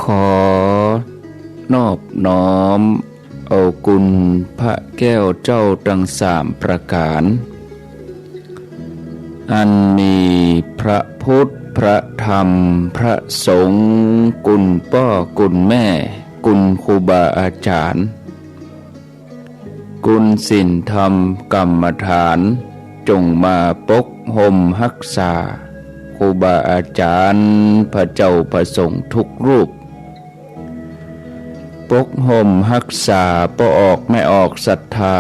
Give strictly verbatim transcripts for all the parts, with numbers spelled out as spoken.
ขอนอบน้อมเอาคุณพระแก้วเจ้าตังสามประก๋าน อันมีพระพุทธ พระธรรม พระสงฆ์ คุณป้อ คุณแม่ คุณครูบาอาจ๋ารย์ คุณศีลธรรมกรรมฐาน จงมาปกห่มฮักษา ครูบาอาจ๋ารย์ พระเจ้าพระสงฆ์ทุกรูป ปกห่มฮักษาป้อออกแม่ออกศรัทธา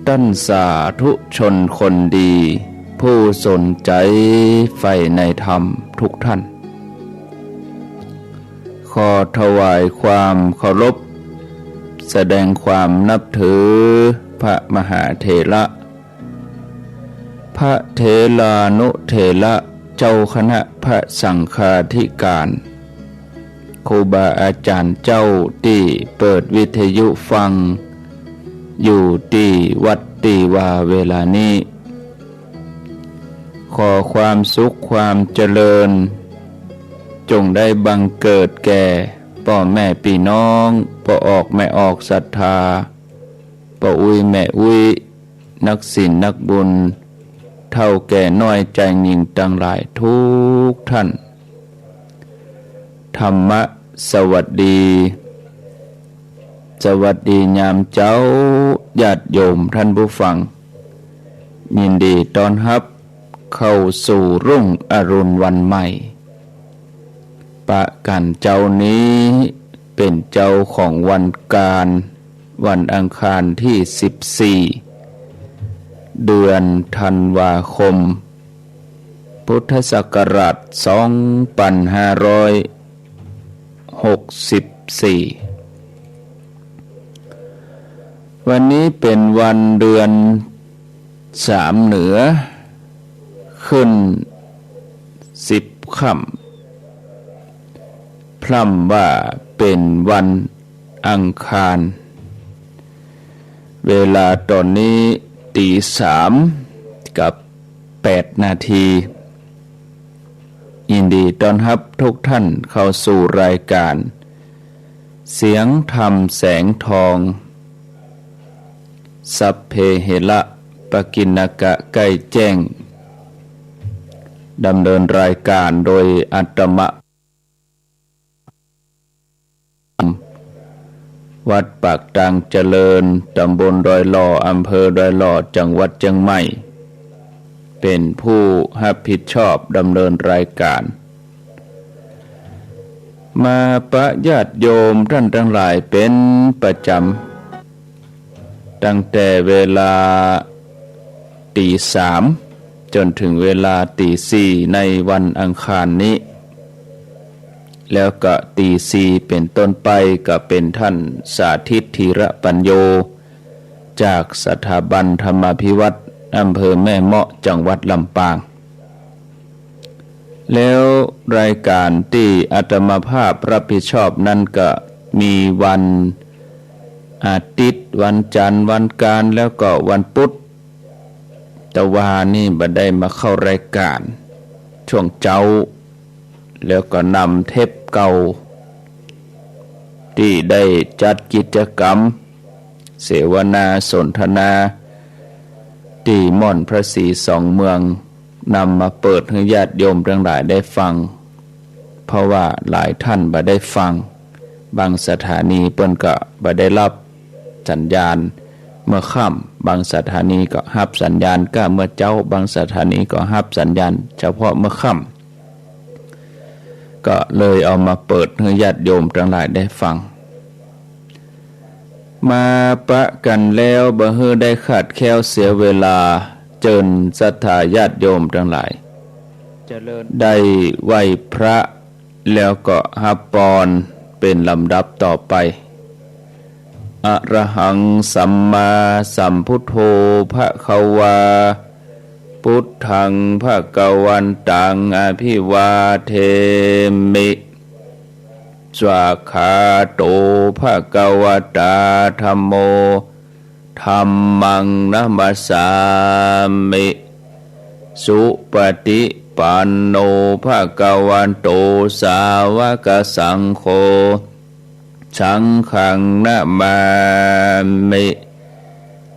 ต้านสาธุชนคนดี ผู้สนใจ๋ใฝ่ในธรรมทุกท่าน ขอถวายความเคารพ แสดงความนับถือพระมหาเถระ พระเถรานุเถระ เจ้าคณะพระสังฆาธิการ ครูบาอาจ๋ารย์เจ้าตี้เปิดวิทยุฟังอยู่ตี้วัดตี้วาเวลานี้ ขอความสุขความเจริญ จงได้บังเกิดแก่ป้อแม่ปี้น้อง ป้อออกแม่ออกศรัทธา ป้ออุ๊ยแม่อุ๊ย นักศีลนักบุญ เฒ่าแก่น้อยจายญิงตังหลายทุกท่าน ธรรมะสวัสดี สวัสดียามเจ๊า ญาติโยมท่านผู้ฟัง ยินดีต้อนฮับเข้าสู่รุ่งอรุณวันใหม่ ประก๋านเจ๊านี้เป๋นเจ๊าของวันก๋าน วันอังคารตี้สิบสี่ เดือนธันวาคม พุทธศักราชสองปันห้าร้อยหกสิบสี่ วันนี้เป๋นวันเดือนสามเหนือ ขึ้นสิบค่ำ พร่ำว่าเป๋นวันอังคาร เวลาต๋อนนี้ตี๋สามกับแปดนาที ยินดีต้อนฮับทุกท่านเข้าสู่รายก๋าน เสียงธรรมแสงทอง สัพเพเหระ ปกิณณกะ ใก้แจ้ง ดำเนินรายก๋านโดยอาตมา วัดปากตางเจริญ ตำบลดอยหล่อ อำเภอดอยหล่อ จังหวัดเจียงใหม่ เป๋นผู้ฮับผิดชอบดำเนินรายก๋าน มาปะญาติโยมต้านตังหลายเป๋นประจ๋ำ ตั้งแต่เวลาตี๋สามจ๋นเถิงเวลาตี๋สี่ในวันอังคารนี้ แล้วก็ตี๋สี่เป๋นต้นไปก็เป๋นต้านสาธิต ธีระปัญโญ จากสถาบันธรรมาภิวัฒน์ อำเภอแม่เมาะ จังหวัดลำปาง แล้วรายก๋านตี้อาตมาภาพฮับผิดชอบนั้นก็มีวันอาทิตย์ วันจันทร์ วันอังคาร แล้วก็วันพุธ ตะวานี้บ่ได้มาเข้ารายก๋านช่วงเจ๊า แล้วก็นำเทปเก่า ตี้ได้จัดกิจกรรม เสวนาสนทนา ตี้ม่อนพระศรีสองเมือง นำมาเปิดหื้อญาติโยมตังหลายได้ฟัง เพราะว่าหลายต้านบ่ได้ฟัง บางสถานีเปิ้นก็บ่ได้ฮับสัญญาณเมื่อค่ำ บางสถานีก็ฮับสัญญาณก้าเมื่อเจ๊า บางสถานีก็ฮับสัญญาณเฉพาะเมื่อค่ำ ก็เลยเอามาเปิดหื้อญาติโยมตังหลายได้ฟัง มาปะกั๋นแล้วบ่หื้อได้ขาดแคล้วเสียเวลา เจิญศรัทธาญาติโยมตังหลาย ได้ไหว้พระ แล้วก็ฮับปอนเป๋นลำดับต่อไป อะระหังสัมมาสัมพุทโธภะคะวา พุทธังภะคะวันตังอะภิวาเทมิ สวากขาโตภะคะวะตา ธัมโม ธัมมังนะมัสสามิ สุปะฏิ ปันโน ภะคะวะโต สาวกสังโฆ สังฆัง นะมามิ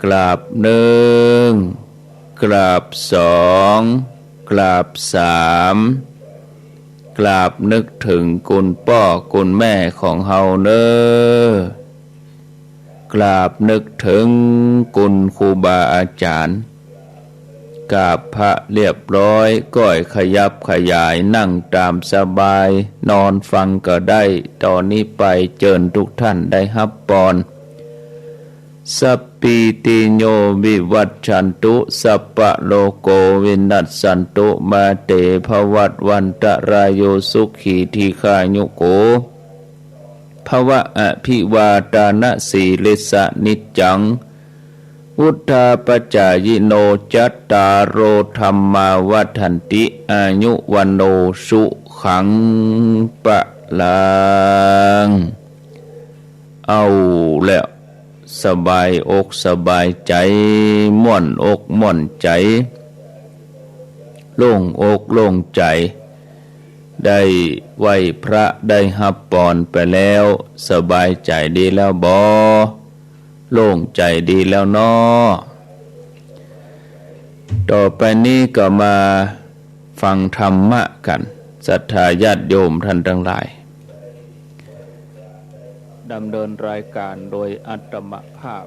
กราบนึ่ง กราบสอง กราบสาม กราบนึกเถิงคุณป้อคุณแม่ของเฮาเน่อ กราบนึกเถิงคุณครูบาอาจ๋ารย์ กราบพระเรียบร้อย ก้อยขยับขยาย นั่งต๋ามสบาย นอนฟังก็ได้ ต่อนี้ไปเจิญทุกท่านได้ฮับปอน สัพพีติโย วิวัชชันตุ สัพพะโรโค วินัสสันตุ มาเต ภวัตวันตะราโย สุขี ทีฆายุโก ภวะ อภิวาทานะสีลิสสะ นิจจัง วุฑฒาปจายิโน จัตตาโร ธัมมา วัฑฒันติ อายุ วัณโณ สุขัง พะลัง เอาแล้ว สบายอกสบายใจ๋ ม่วนอกม่วนใจ๋ โล่งอกโล่งใจ๋ ได้ไหว้พระ ได้ฮับปอนไปแล้ว สบายใจ๋ดีแล้วบ่ โล่งใจ๋ดีแล้วเนาะ ต่อไปนี้ก็มาฟังธรรมะกั๋น ศรัทธาญาติโยมท่านตังหลาย ดำเนินรายการโดยอาตมาภาพ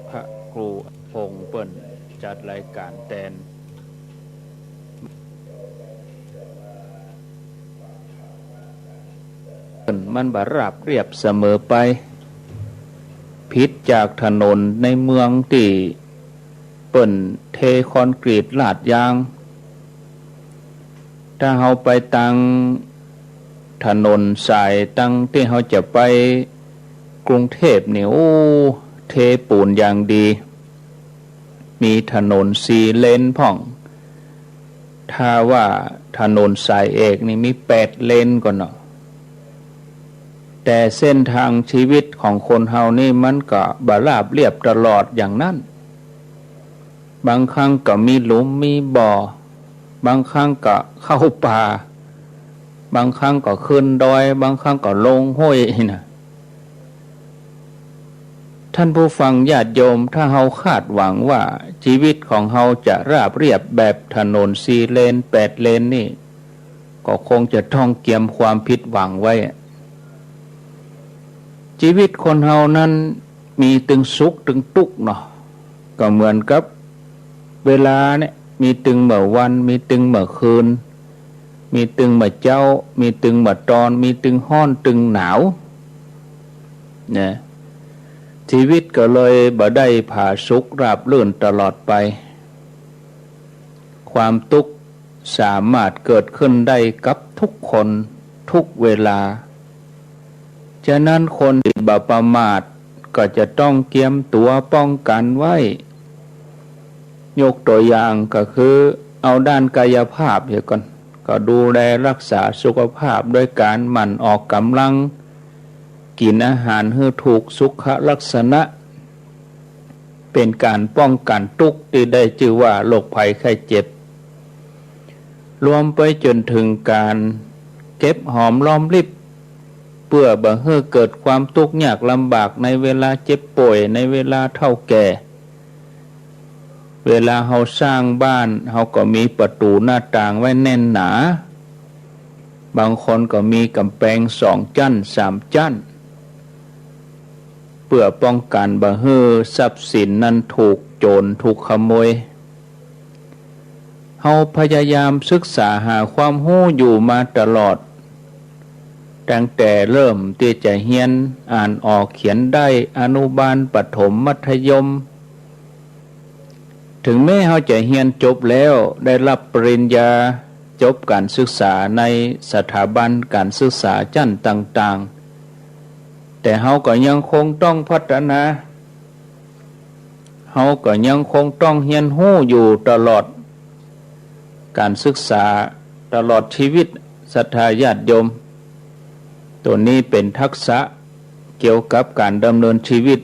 พระครูพงษ์เปิ้นจัดรายการแตน มันบ่ราบเรียบเสมอไป ผิดจากถนนในเมืองตี้เปิ้นเทคอนกรีตลาดยาง ถ้าเฮาไปตางถนนสายตางตี้เฮาจะไปกรุงเทพฯนี่ โอ้ เทปูนอย่างดี มีถนนสี่เลนพ่อง ถ้าว่าถนนสายเอกนี่มีแปดเลนก่อนเนาะ แต่เส้นทางชีวิตของคนเฮานี่มันก็บ่ราบเรียบตลอดอย่างนั้น บางครั้งก็มีหลุมมีบ่อ บางครั้งก็เข้าป่า บางครั้งก็ขึ้นดอย บางครั้งก็ลงห้วยนะ ท่านผู้ฟังญาติโยม ถ้าเฮาคาดหวังว่าชีวิตของเฮาจะราบเรียบแบบถนนสี่เลน แปดเลนนี่ ก็คงจะต้องเกียมความผิดหวังไว้ ชีวิตคนเฮานั้นมีตึงสุขตึงตุ๊กข์เนาะ ก็เหมือนกับเวลาเนี่ย มีตึงเมื่อวัน มีตึงเมื่อคืน มีตึงเมื่อเจ๊า มีตึงเมื่อตอน มีตึงฮ้อนตึงหนาว นะ ชีวิตก็เลยบ่ได้ผาสุกราบรื่นตลอดไป ความตุ๊กข์สามารถเกิดขึ้นได้กับทุกคนทุกเวลา ฉะนั้นคนตี้บ่ประมาทก็จะต้องเกียมตั๋วป้องกันไว้ ยกตั๋วอย่างก็คือเอาด้านกายภาพเหียก่อน ก็ดูแลรักษาสุขภาพด้วยการหมั่นออกกำลัง กิ๋นอาหารหื้อถูกสุขลักษณะ เป๋นก๋านป้องกั๋นตุ๊กข์ตี้ได้จื้อว่าโรคภัยไข้เจ็บ รวมไปจ๋นเถิงก๋านเก็บหอมรอมริบ เปื้อบ่หื้อเกิดความตุ๊กข์ยากลำบากในเวลาเจ็บป่วย ในเวลาเฒ่าแก่ เวลาเฮาสร้างบ้าน เฮาก็มีประตู๋หน้าต่างไว้แน่นหนา บางคนก็มีก๋ำแปงสองจั๊นสามจั๊น เปื้อป้องกั๋นบ่หื้อทรัพย์สินนั้นถูกโจ๋รถูกขโมย เฮาพยายามศึกษาหาความฮู้อยู่มาตลอด ตั้งแต่เริ่มตี้จะเฮียนอ่านออกเขียนได้ อนุบาล ประถม มัธยม ถึงแม้เฮาจะเฮียนจบแล้ว ได้รับปริญญา จบก๋านศึกษาในสถาบันก๋านศึกษาจั๊นต่างๆ แต่เฮาก็ยังคงต้องพัฒนา เฮาก็ยังคงต้องเฮียนฮู้อยู่ตลอดก๋านศึกษา ตลอดชีวิต ศรัทธาญาติโยม ตั๋วนี้เป๋นทักษะเกี่ยวกับก๋านดำเนินชีวิต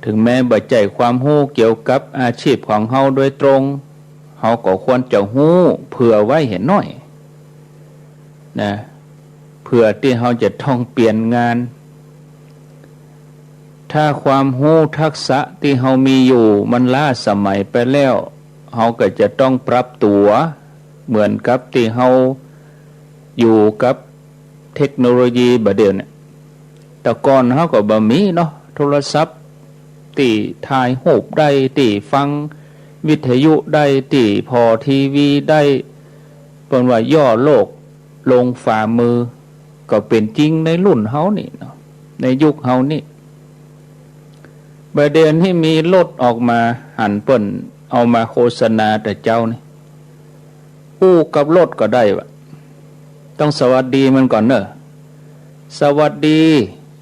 ถึงแม้บ่ใจ้ความฮู้เกี่ยวกับอาชีพของเฮาโดยตรง เฮาก็ควรจะฮู้เผื่อไว้เหียหน้อยนะ เผื่อตี้เฮาจะต้องเปลี่ยนงาน ถ้าความฮู้ทักษะตี้เฮามีอยู่มันล้าสมัยไปแล้ว เฮาก็จะต้องปรับตั๋วเหมือนกับตี้เฮาอยู่กับเทคโนโลยีบ่าเดี่ยวเนี่ย แต่ก่อนเฮาก็บ่มีเนาะ โทรศัพท์ตี้ถ่ายฮูปได้ ตี้ฟังวิทยุได้ ตี้ผ่อทีวีได้ เปิ้นว่าย่อโลกลงฝ่ามือ ก็เป๋นจริงในรุ่นเฮานี่เนาะ ในยุคเฮานี่ บ่าเดี่ยวนี้มีรถออกมา หันเปิ้นเอามาโฆษณาแต่เจ๊านี่ อู้กับรถก็ได้วะ ต้องสวัสดีมันก่อนเน่อ สวัสดี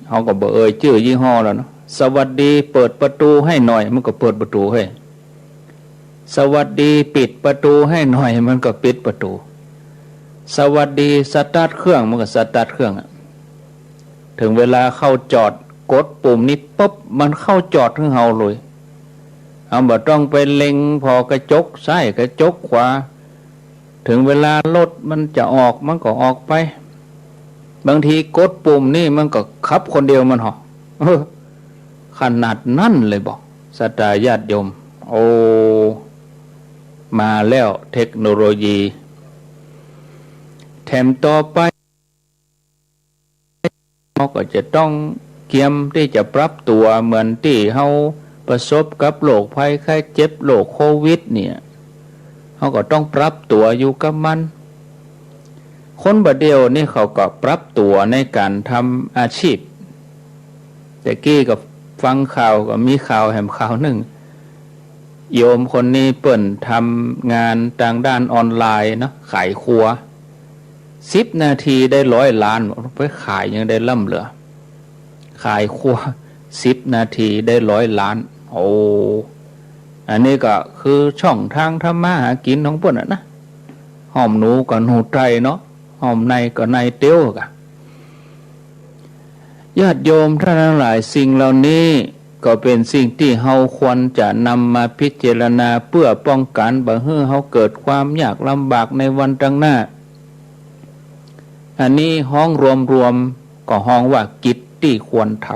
เฮาก็บ่เอ่ยจื้อยี่ห้อแล้วเนาะ สวัสดี เปิดประตูให้หน่อย มันก็เปิดประตูให้ สวัสดี ปิดประตูให้หน่อย มันก็ปิดประตู สวัสดี สตาร์ทเครื่อง มันก็สตาร์ทเครื่องอะ เถิงเวลาเข้าจอด กดปุ่มนี้ปุ๊บ มันเข้าจอดหื้อเฮาเลย เฮาบ่ต้องไปเล็งผ่อกระจกซ้ายกระจกขวา เถิงเวลารถมันจะออก มันก็ออกไป บางทีกดปุ่มนี่มันก็ขับคนเดียวมันเหาะ เออ ขนาดนั้นเลยบ่ ศรัทธาญาติโยม โอ้ มาแล้วเทคโนโลยี แถมต่อไป เฮาก็จะต้องเกียมตี้จะปรับตั๋วเหมือนตี้เฮาประสบกับโรคภัยไข้เจ็บ โรคโควิดเนี่ย เฮาก็ต้องปรับตั๋วอยู่กับมัน คนบ่าเดี่ยวนี้เขาก็ปรับตั๋วในก๋านทำอาชีพ แต่กี้ก็ฟังข่าว ก็มีข่าวแหมข่าวนึ่ง โยมคนนี้เปิ้นทำงานตางด้านออนไลน์เนาะ ขายครัว สิบนาทีได้ร้อยล้าน ไปขายยังได้ล้ำเหลือ ขายครัว สิบนาทีได้ร้อยล้าน โอ้ อันนี้ก็คือช่องทางทำมาหากิ๋นของเปิ้นอะนะ ห้อมหนูก็หนูไตรเนาะ ห้อมในก็ในเตียวกะ ญาติโยมท่านทั้งหลาย สิ่งเหล่านี้ก็เป๋นสิ่งตี้เฮาควรจะนำมาพิจารณาเปื้อป้องกั๋นบ่หื้อเฮาเกิดความยากลำบากในวันตางหน้า อันนี้ฮ้องรวมๆ ก็ฮ้องว่ากิจตี้ควรท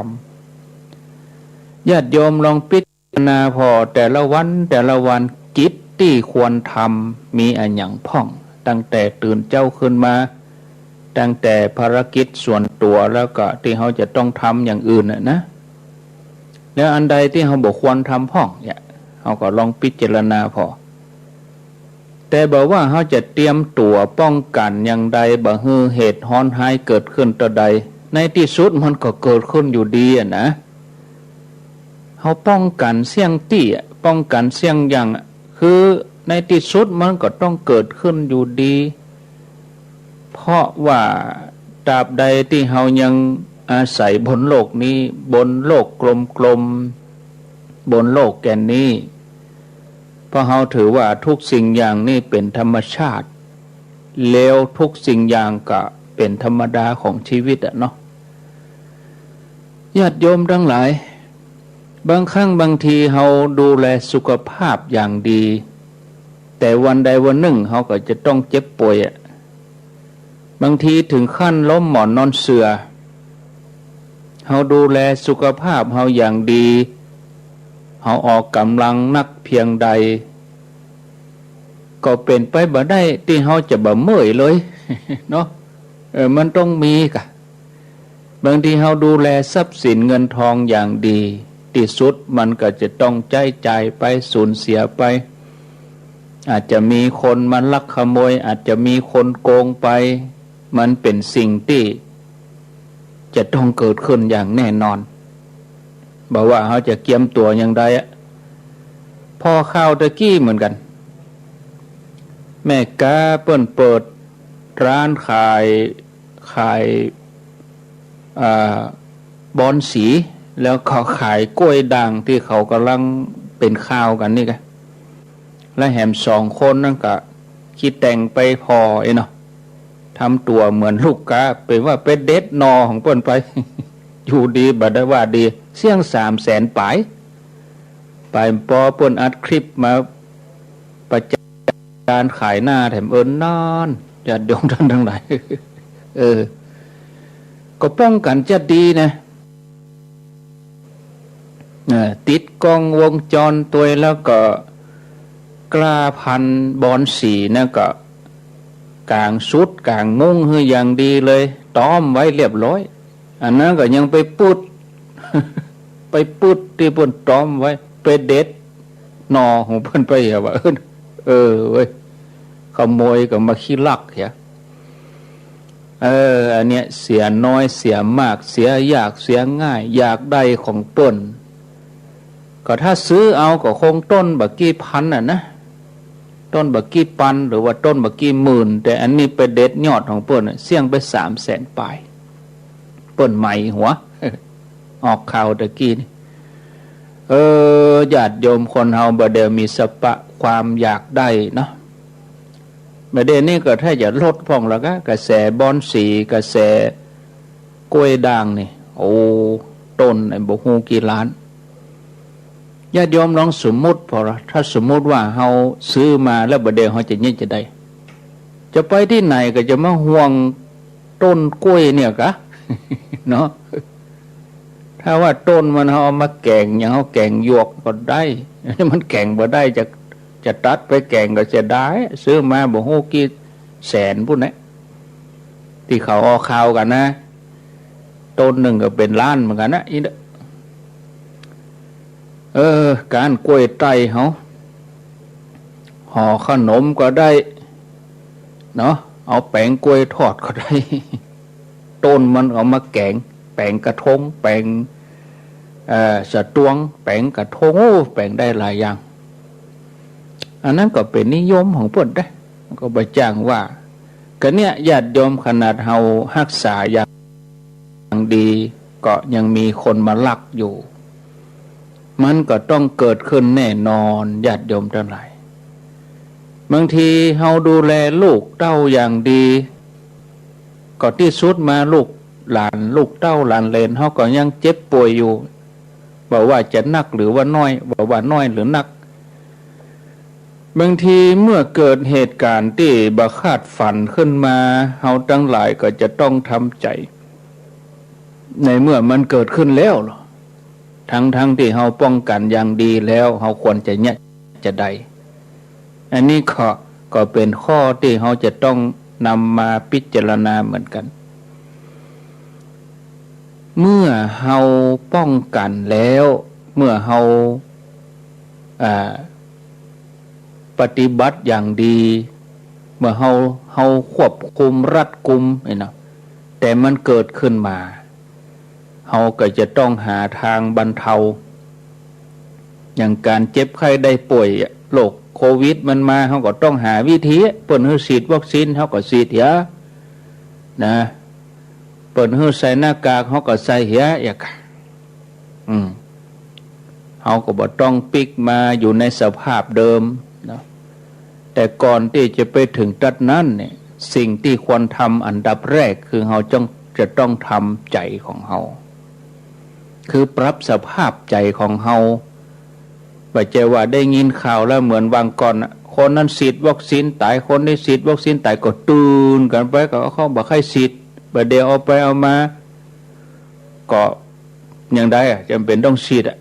ำ ญาติโยมลองพิจารณาผ่อแต่ละวันแต่ละวัน กิจตี้ควรทำมีอะหยังพ่อง ตั้งแต่ตื่นเจ๊าขึ้นมา ตั้งแต่ภารกิจส่วนตั๋ว แล้วก็ตี้เฮาจะต้องทำอย่างอื่นน่ะนะ แล้วอันใดตี้เฮาบ่ควรทำพ่องเนี่ย เฮาก็ลองพิจารณาผ่อ แต่บ่ว่าเฮาจะเตรียมตั๋วป้องกั๋นอย่างใด บ่หื้อเหตุฮ้อนฮ้ายเกิดขึ้นเตื้อใด ในตี้สุดมันก็เกิดขึ้นอยู่ดีอะนะ เฮาป้องกั๋นเสี้ยงตี้อะ ป้องกั๋นเสี้ยงอย่างอะ คือในตี้สุดมันก็ต้องเกิดขึ้นอยู่ดี เพราะว่าตราบใดตี้เฮายังอาศัยบนโลกนี้ บนโลกกลมๆ บนโลกแก่นนี้ เพราะเฮาถือว่าทุกสิ่งอย่างนี่เป๋นธรรมชาติ แล้วทุกสิ่งอย่างก็เป๋นธรรมดาของชีวิตอะเนาะ ญาติโยมทั้งหลาย บางครั้งบางทีเฮาดูแลสุขภาพอย่างดี แต่วันใดวันนึ่งเฮาก็จะต้องเจ็บป่วยอะ บางทีเถิงขั้นล้มหมอนนอนเสื่อ เฮาดูแลสุขภาพเฮาอย่างดี เฮาออกก๋ำลังนักเพียงใด ก็เป๋นไปบ่ได้ตี้เฮาจะบ่เมื่อยเลยเนาะ เออ มันต้องมีกะ บางทีเฮาดูแลทรัพย์สินเงินทองอย่างดี ตี้สุดมันก็จะต้องใจ๊จ่ายไป สูญเสียไป อาจจะมีคนมาลักขโมย อาจจะมีคนโกงไป มันเป๋นสิ่งตี้จะต้องเกิดขึ้นอย่างแน่นอน บ่ว่าเฮาจะเกียมตั๋วอย่างใดอะ ผ่อข่าวตะกี้เหมือนกั๋น แม่ก๊าเปิ้นเปิดร้านขาย ขาย อ่า บอนสี แล้วก็ขายกล้วยด่างตี้เขาก่ำลังเป๋นข่าวกั๋นนี่กะ และแหมสองคนนั้นก็ขี้แต่งไปผ่อเอ้ยเนาะ ทำตั๋วเหมือนลูกก๊า เป๋นว่าไปเด็ดหน่อของเปิ้นไป อยู่ดีบ่ได้ว่าดี เสี้ยงสามแสนป๋าย ป๋ายปอเปิ้นอัดคลิปมาประจาน การขายหน้าแถมเอิ้นนาน ญาติโยมต้านตังหลาย เออ ก็ป้องกั๋นจะดีนะ เออ ติดกล้องวงจรตวยแล้วก็ กล้าพันบอนสีนะก็ ก๋างชุดก๋างมุ้งหื้ออย่างดีเลย ต๊อมไว้เรียบร้อย อันนั้นก็ยังไปปึด ไปปึดตี้เปิ้นต๊อมไว้ ไปเด็ดหน่อของเปิ้นไปเหียว่า เออ เออเว้ย ขโมยก็มาขี้ลักเหีย เออ อันเนี้ยเสียน้อยเสียมาก เสียยากเสียง่าย อยากได้ของเปิ้น ก็ถ้าซื้อเอาก็คงต้นบ่ากี่พันน่ะนะ ต้นบ่ากี่ปัน หรือว่าต้นบ่ากี่หมื่น แต่อันนี้ไปเด็ดยอดของเปิ้นน่ะ เสี้ยงไปสามแสนปลาย เปิ้นไหม้หัว ออกข่าวตะกี้นี่ เออ ญาติโยมคนเฮาบ่าเดี่ยวมีสภาพความอยากได้เนาะ บ่าเดี่ยวนี้ก็ถ้าจะลดพ่องแล้วก็ กระแสบอนสี กระแสกล้วยด่างนี่ โอ้ ต้นไอ้บ่ฮู้กี่ล้าน ญาติโยมลองสมมุติพอละ ถ้าสมมุติว่าเฮาซื้อมาแล้วบ่าเดี่ยวเฮาจะเยียะจะใด จะไปตี้ไหนก็จะมาห่วงต้นกล้วยเนี่ยกะ เนาะ ถ้าว่าต้นมันเฮาเอามาแก๋ง อย่างเฮาแก๋งหยวกก็ได้ มันแก๋งบ่ได้ จะ จะตัดไปแก๋งก็เสียดาย ซื้อมาบ่ฮู้กี่แสนปู้นแหละ ตี้เขาออกข่าวกั๋นนะ ต้นนึ่งก็เป๋นล้านเหมือนกั๋นนะ อีเด้อ เออ ก้านกล้วยไต้เฮา ห่อขนมก็ได้ เนาะ เอาแป๋งกล้วยทอดก็ได้ ต้นมันเอามาแก๋ง แป๋งกระทง แป๋ง เอ่อ สะตวง แป๋งกระทง โอ้ แป๋งได้หลายอย่าง อันนั้นก็เป๋นนิยมของเปิ้นเด้ ก็บ่จ้างว่า กะเนี่ยญาติโยม ขนาดเฮาฮักษาอย่างดี ก็ยังมีคนมาลักอยู่ มันก็ต้องเกิดขึ้นแน่นอน ญาติโยมตังหลาย บางทีเฮาดูแลลูกเต้าอย่างดี ก็ตี้สุดมาลูกหลาน ลูกเต้าหลานเหลนเฮาก็ยังเจ็บป่วยอยู่ บ่ว่าจะนักหรือว่าน้อย บ่ว่าน้อยหรือนัก บางทีเมื่อเกิดเหตุก๋ารณ์ตี้บ่คาดฝันขึ้นมา เฮาตังหลายก็จะต้องทำใจ๋ ในเมื่อมันเกิดขึ้นแล้วเนาะ ทั้งๆ ตี้เฮาป้องกั๋นอย่างดีแล้ว เฮาควรจะเยียะจะใด อันนี้ก็ ก็เป๋นข้อตี้เฮาจะต้องนำมาพิจารณาเหมือนกั๋น เมื่อเฮาป้องกั๋นแล้ว เมื่อเฮา อ่า ปฏิบัติอย่างดี เมื่อเฮา เฮาควบคุมรัดกุมนี่เนาะ แต่มันเกิดขึ้นมา เฮาก็จะต้องหาตางบรรเทา อย่างก๋านเจ็บไข้ได้ป่วยอะ โรคโควิดมันมา เฮาก็ต้องหาวิธี เปิ้นหื้อฉีดวัคซีน เฮาก็ฉีดเหีย นะ เปิ้นหื้อใส่หน้ากาก เฮาก็ใส่เหีย อย่างกะ อืม เฮาก็บ่ต้องปิ๊กมาอยู่ในสภาพเดิมเนาะ แต่ก่อนตี้จะไปเถิงตั๊ดนั้นเนี่ย สิ่งตี้ควรทำอันดับแรกคือเฮาจ้อง จะต้องทำใจ๋ของเฮา คือปรับสภาพใจ๋ของเฮา บ่ใจ้ว่าได้ยินข่าวแล้วเหมือนวางก่อนน่ะ คนนั้นฉีดวัคซีนต๋าย คนนี้ฉีดวัคซีนต๋าย ก็ตื่นกั๋นไป ก็เขาบ่ใค่ฉีด บ่าเดี่ยวเอาไปเอามา ก็ยังได้อะ จ๋ำเป๋นต้องฉีดอะ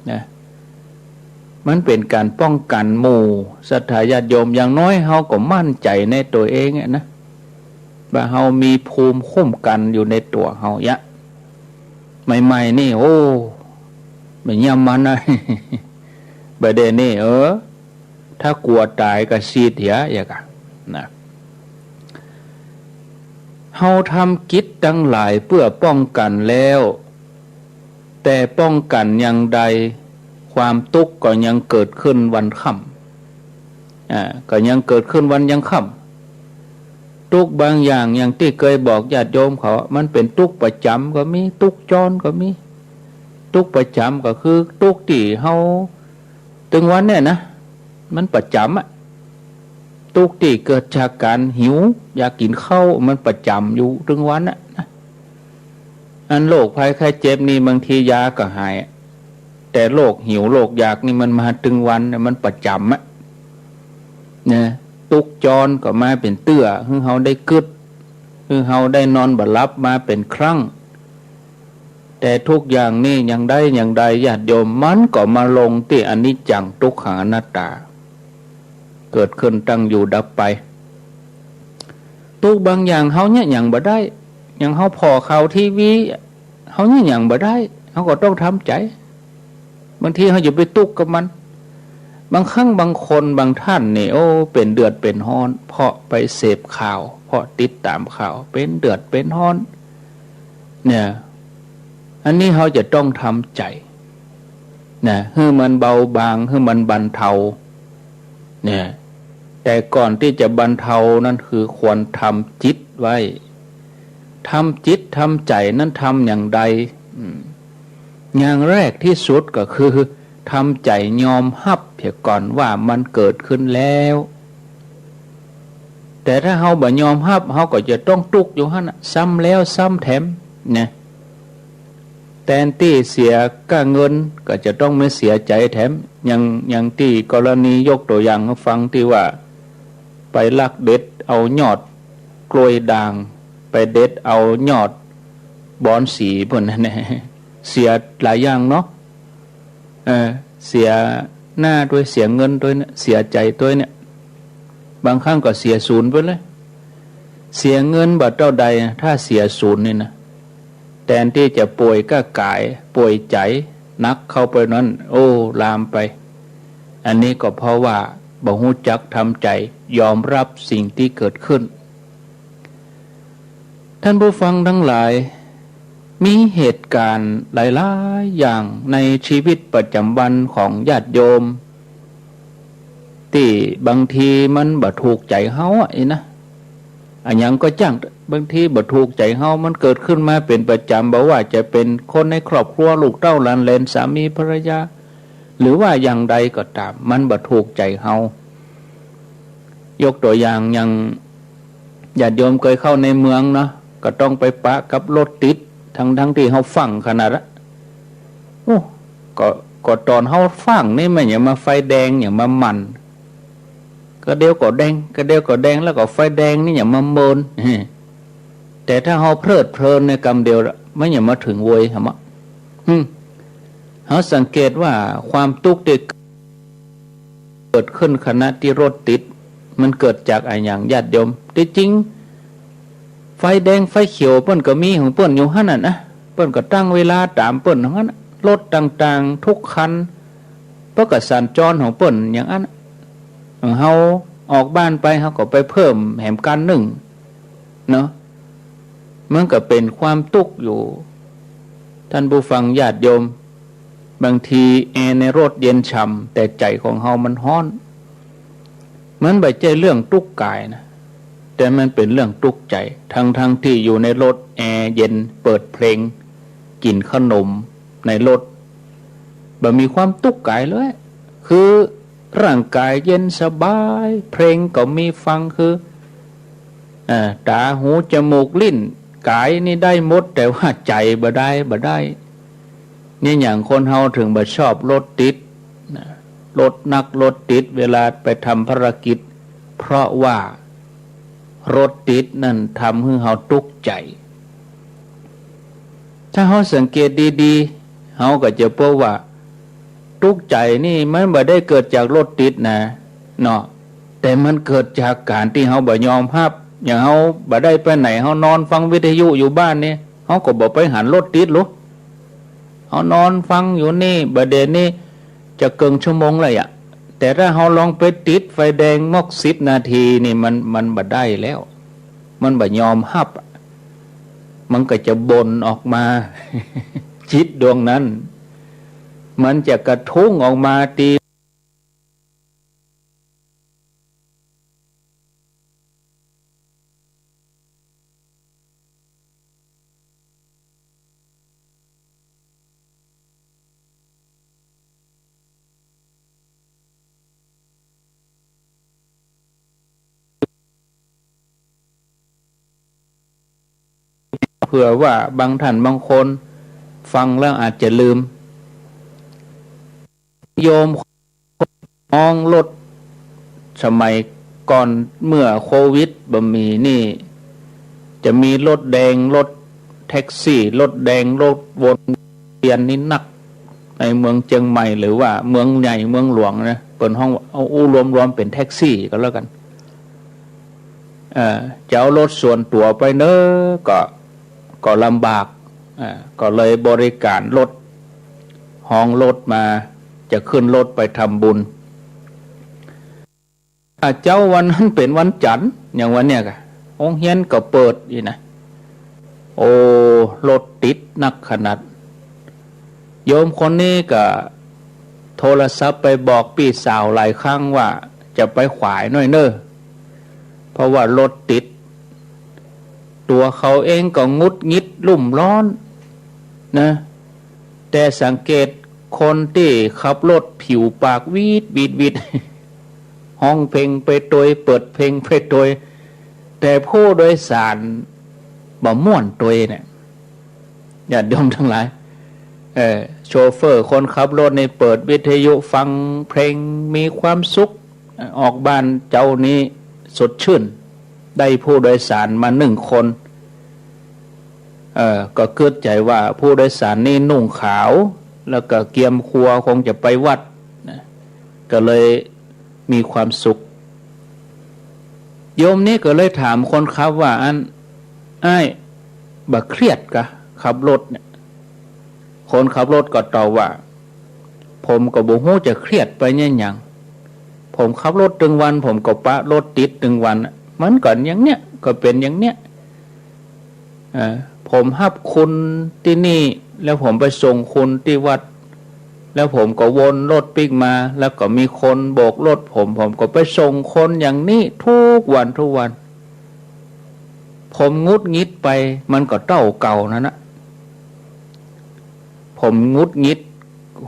นะ มันเป๋นก๋านป้องกั๋นหมู่ศรัทธาญาติโยม อย่างน้อยเฮาก็มั่นใจ๋ในตั๋วเองอะนะ ว่าเฮามีภูมิคุ้มกั๋นอยู่ในตั๋วเฮาเยียะ ใหม่ๆ นี่ โอ้ บ่เยียะมันนะ บ่าเดี่ยวนี้ เออ ถ้ากั๋วต๋ายก็ฉีดเหีย อย่างกะ นะ เฮาทำกิจตังหลายเปื้อป้องกั๋นแล้ว แต่ป้องกั๋นอย่างใด ความตุ๊กข์ก็ยังเกิดขึ้นวันค่ำ อ่า ก็ยังเกิดขึ้นวันยังค่ำ ตุ๊กข์บางอย่าง อย่างตี้เกยบอกญาติโยมเขา มันเป๋นตุ๊กข์ประจ๋ำก็มี ตุ๊กข์จ๊อนก็มี ตุ๊กข์ประจ๋ำก็คือตุ๊กข์ตี้เฮา ตึงวันเนี่ยนะ มันประจ๋ำอะ ตุ๊กข์ตี้เกิดจากก๋านหิว อยากกิ๋นข้าว มันประจ๋ำอยู่ตึงวันน่ะนะ อันโรคภัยไข้เจ็บนี่บางทียาก็หาย แต่โรคหิวโรคอยากนี่มันมาตึงวันน่ะ มันประจ๋ำอะ นะ ตุ๊กจรก็มาเป๋นเตื้อ หื้อเฮาได้กึ๊ด หื้อเฮาได้นอนบ่หลับมาเป๋นครั้ง แต่ทุกอย่างนี่อย่างใดอย่างใด ญาติโยม มันก็มาลงตี้อนิจจัง ทุกขัง อนัตตา เกิดขึ้น ตั้งอยู่ ดับไป ตุ๊กบางอย่างเฮาเยียะหยังบ่ได้ อย่างเฮาผ่อข่าวทีวี เฮาเยียะหยังบ่ได้ เฮาก็ต้องทำใจ๋ บางทีเฮาอย่าไปตุ๊กกับมัน บางครั้งบางคนบางท่านนี่ โอ้ เป๋นเดือดเป๋นฮ้อน เพราะไปเสพข่าว เพราะติดต๋ามข่าว เป๋นเดือดเป๋นฮ้อน เนี่ย อันนี้เฮาจะต้องทำใจ๋ นะ หื้อมันเบาบาง หื้อมันบรรเทา เนี่ย แต่ก่อนตี้จะบรรเทานั้นคือควรทำจิตไว้ ทำจิตทำใจ๋นั้นทำอย่างใด อืม อย่างแรกตี้สุดก็คือทำใจ๋ยอมฮับเสียก่อนว่ามันเกิดขึ้นแล้ว แต่ถ้าเฮาบ่ยอมฮับ เฮาก็จะต้องตุ๊กอยู่หั้นน่ะ ซ้ำแล้วซ้ำแถม นะ แตนตี้เสียก้าเงิน ก็จะต้องมาเสียใจ๋แถม อย่าง อย่างตี้กรณียกตั๋วอย่างหื้อฟังตี้ว่า ไปลักเด็ดเอายอดกล้วยด่าง ไปเด็ดเอายอดบอนสีปู้นนะ เสียหลายอย่างเนาะ เออ เสียหน้าตวย เสียเงินตวยเนี่ย เสียใจ๋ตวยเนี่ย บางครั้งก็เสียสูญไปเลย เสียเงินบ่าเต้าใด ถ้าเสียสูญนี่นะ แตนตี้จะป่วยก้ากาย ป่วยใจ๋หนักเข้าไปนั้น โอ้ ลามไป อันนี้ก็เพราะว่าบ่ฮู้จักทำใจ๋ยอมฮับสิ่งตี้เกิดขึ้น ท่านผู้ฟังทั้งหลาย มีเหตุก๋ารณ์หลายๆ อย่างในชีวิตประจ๋ำวันของญาติโยม ตี้บางทีมันบ่ถูกใจ๋เฮาอะ อี้นะ อะหยังก็จ้าง บางทีบ่ถูกใจ๋เฮา มันเกิดขึ้นมาเป๋นประจ๋ำ บ่ว่าจะเป๋นคนในครอบครัว ลูกเต้าหลานเหลน สามีภรรยา หรือว่าอย่างใดก็ต๋าม มันบ่ถูกใจ๋เฮา ยกตั๋วอย่าง อย่างญาติโยมเกยเข้าในเมืองเนาะ ก็ต้องไปปะกับรถติด ตึงๆ ตี้เฮาฟั่งขนาดละ โอ้ ก็ ก็ต๋อนเฮาฟั่งนี่แม่นหยังมาไฟแดงหยังมาหมั่น ก็เดี๋ยวก็แดง ก็เดี๋ยวก็แดง แล้วก็ไฟแดงนี่หยังมาเมิน แต่ถ้าเฮาเพลิดเพลินในกำเดียวละ มันหยังมาเถิงโวยหำอะ อืม เฮาสังเกตว่าความตุ๊กข์ตี้เกิดขึ้นขณะตี้รถติด มันเกิดจากอะหยังญาติโยม ตี้จริง ไฟแดงไฟเขียวเปิ้นก็มีของเปิ้นอยู่หั้นน่ะนะ เปิ้นก็ตั้งเวลาต๋ามเปิ้นของหั้นน่ะ รถต่างๆ ทุกคัน เปิ้นก็สัญจรของเปิ้นอย่างอั้นน่ะ ของเฮาออกบ้านไป เฮาก็ไปเพิ่มแหมคันนึ่ง เนาะ มันก็เป๋นความตุ๊กข์อยู่ ท่านผู้ฟังญาติโยม บางทีแอร์ในรถเย็นฉ่ำ แต่ใจ๋ของเฮามันฮ้อน มันบ่ใจ้เรื่องตุ๊กข์ก๋ายนะ แต่มันเป๋นเรื่องตุ๊กข์ใจ๋ ตึงๆ ตี้อยู่ในรถแอร์เย็น เปิดเพลง กิ๋นขนมในรถ บ่มีความตุ๊กข์ก๋ายเลย คือ ร่างก๋ายเย็นสบาย เพลงก็มีฟัง คือ เอ่อ ต๋า หู จมูก ลิ้น ก๋ายนี่ได้หมด แต่ว่าใจ๋บ่ได้ บ่ได้ เนี่ย อย่างคนเฮาเถิงบ่ชอบรถติดนะ รถหนัก รถติด เวลาไปทำภารกิจ เพราะว่ารถติดนั่นทำหื้อเฮาตุ๊กข์ใจ๋ ถ้าเฮาสังเกตดีๆ เฮาก็จะพบว่า ตุ๊กข์ใจ๋นี่มันบ่ได้เกิดจากรถติดนะ เนาะ แต่มันเกิดจากก๋านตี้เฮาบ่ยอมฮับ อย่างเฮาบ่ได้ไปไหน เฮานอนฟังวิทยุอยู่บ้านนี่ เฮาก็บ่ไปหันรถติดหรอก เฮานอนฟังอยู่นี่ บ่าเดี่ยวนี้จะเกิ่งชั่วโมงแล้วอะ แต่ถ้าเฮาลองไปติดไฟแดงมอกสิบนาทีนี่ มัน มันบ่ได้แล้ว มันบ่ยอมฮับอะ มันก็จะบ่นออกมา จิตดวงนั้น มันจะกระทุ้งออกมาตี้ เผื่อว่าบางท่านบางคนฟังแล้วอาจจะลืม โยม มองรถ สมัยก่อนเมื่อโควิดบ่มีนี่ จะมีรถแดง รถแท็กซี่ รถแดง รถวนเวียนนี่นัก ในเมืองเจียงใหม่ หรือว่าเมืองใหญ่เมืองหลวงนะ เปิ้นฮ้องว่า เอาอู้รวมๆ เป๋นแท็กซี่ก็แล้วกั๋น เอ่อ จะเอารถส่วนตั๋วไปเน้อ ก็ ก็ลำบาก อ่า ก็เลยบริการรถ ฮ้องรถมา จะขึ้นรถไปทำบุญ อ่า เจ๊าวันนั้นเป๋นวันจันทร์ อย่างวันเนี้ยก่ะ โฮงเฮียนก็เปิดอี้นะ โอ้ รถติดนักขนาด โยมคนนี้ก็โทรศัพท์ไปบอกปี้สาวหลายครั้งว่าจะไปขวายหน้อยเน้อ เพราะว่ารถติด ตั๋วเขาเองก็หงุดหงิดรุ่มร้อนนะ แต่สังเกตคนตี้ขับรถผิวปากวีดวีดวีด ฮ้องเพลงไปตวย เปิดเพลงไปตวย แต่ผู้โดยสารบ่ม่วนตวยเนี่ย ญาติโยมตังหลาย เอ่อ โชเฟอร์คนขับรถนี่เปิดวิทยุฟังเพลงมีความสุข ออกบ้านเจ๊านี้สดชื่น ได้ผู้โดยสารมาหนึ่งคน เอ่อ ก็กึ๊ดใจ๋ว่าผู้โดยสารนี่นุ่งขาว แล้วก็เกียมครัวคงจะไปวัดนะ ก็เลยมีความสุข โยมนี้ก็เลยถามคนขับว่า อัน อ้ายบ่เครียดกาขับรถเนี่ย คนขับรถก็ตอบว่า ผมก็บ่ฮู้จะเครียดไปเนี่ยหยัง ผมขับรถตึงวัน ผมก็ปะรถติดตึงวัน มันก็อย่างเนี้ย ก็เป๋นอย่างเนี้ย เอ่อ ผมฮับคุณตี้นี่ แล้วผมไปส่งคุณตี้วัด แล้วผมก็วนรถปิ๊กมา แล้วก็มีคนโบกรถผม ผมก็ไปส่งคนอย่างนี้ทุกวันทุกวัน ผมหงุดหงิดไป มันก็เต้าเก่านั่นนะ ผมหงุดหงิด